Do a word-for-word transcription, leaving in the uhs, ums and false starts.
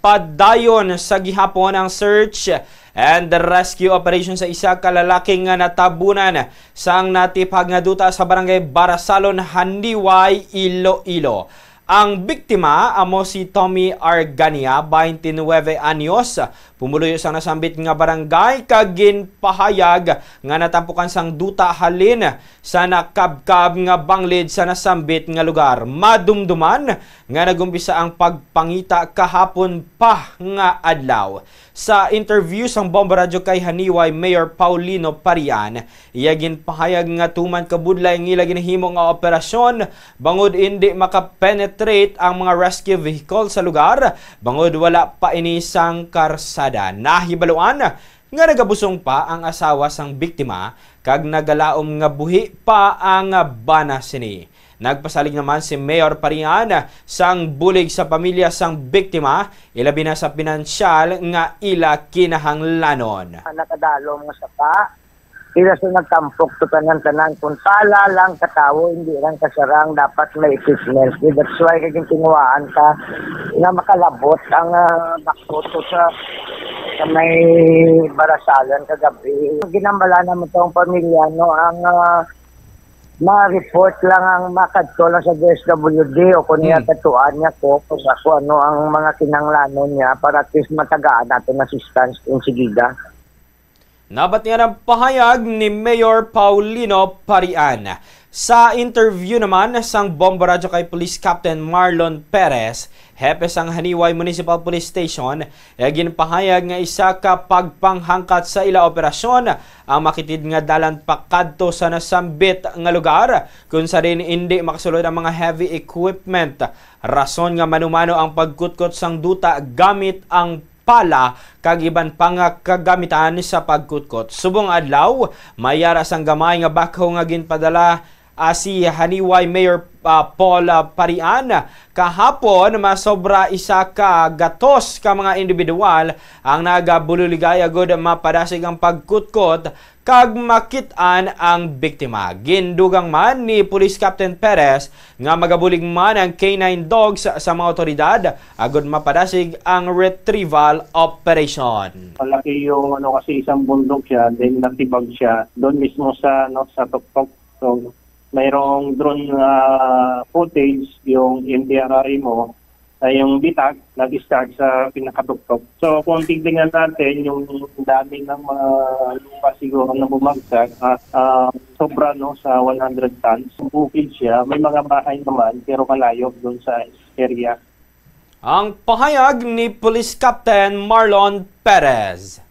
Padayon sa gihapon ang search and rescue operation sa isa ka lalaki nga natabunan sang natipag nga duta sa barangay Barasalon, Handiway, Iloilo. Ang biktima amo si Tommy Argania, twenty-nine anyos, pumuluyo sa nasambit nga barangay, kag ginpahayag nga natampukan sang duta halin sa nakabkab nga banglid sa nasambit nga lugar. Madumduman nga nag-umpisa ang pagpangita kahapon pa nga adlaw. Sa interview sang Bombo Radyo kay Handiway Mayor Paulino Parian, iya ginpahayag nga tuman kabudlay ang ila ginahimo nga operasyon bangod indi makapenetrate ang mga rescue vehicle sa lugar bangod wala pa ini sang karsada. Nahibaluan nga nagabusong pa ang asawa sang biktima kag nagalaom nga buhi pa ang bana sini. Nagpasalig naman si Mayor Parian sang bulig sa pamilya sang biktima, ilabi na sa pinansyal nga ila kinahanglanon. Nakadalom nga sapa, ila sa nagtampok to tanan-tanan, kung tala lang katawo, hindi lang kasarang, dapat may equipment. That's why kay gintinguhaan ka na makalabot ang, ah, bakto to sa, sa may Barasalan kagabi. Ginambala naman to ang pamilya, no, ang, ah, ma-report lang ang makadto lang sa D S W D o kung niya Hmm. katuan niya ko kung, kung ano ang mga kinahanglanon niya para at least matagaan natin assistance insigida. Nabat nga ang pahayag ni Mayor Paulino Parian. Sa interview naman sang Bombo Radyo kay Police Captain Marlon Perez, hepe sang Handiway Municipal Police Station, eh, ginpahayag nga isa ka pagpanghangkat sa ila operasyon ang makitid nga dalan pakadto sa nasambit nga lugar, kung sa din hindi makasulod ang mga heavy equipment. Rason nga manumano ang pagkutkot sang duta gamit ang pala kag iban pa nga kagamitan sa pagkutkot. Subong adlaw, may ara sang gamay nga backhoe nga ginpadala, ah, si Handiway Mayor, ah, Paul, ah, Parian. Kahapon, masobra isa ka gatos ka mga individual ang nagabululigay agud mapadasig ang pagkutkot kag makit-an ang biktima. Gindugang man ni Police Captain Perez nga magabulig man ang K nine dogs sa mga awtoridad agud mapadasig ang retrieval operation. Malaki yung ano, kasi isang bundok siya, then natibag siya doon mismo sa, ano, sa tuktok. So, mayroong drone, ah, footage yung M P R I mo, ay yung bitag, nag-start sa pinakatuktok. So, kung tingnan natin yung dami ng mga lupa siguro na bumagsak, ah, ah, sobra, no, sa one hundred tons. Bukid siya, may mga bahay naman, pero malayo doon sa area. Ang pahayag ni Police Captain Marlon Perez.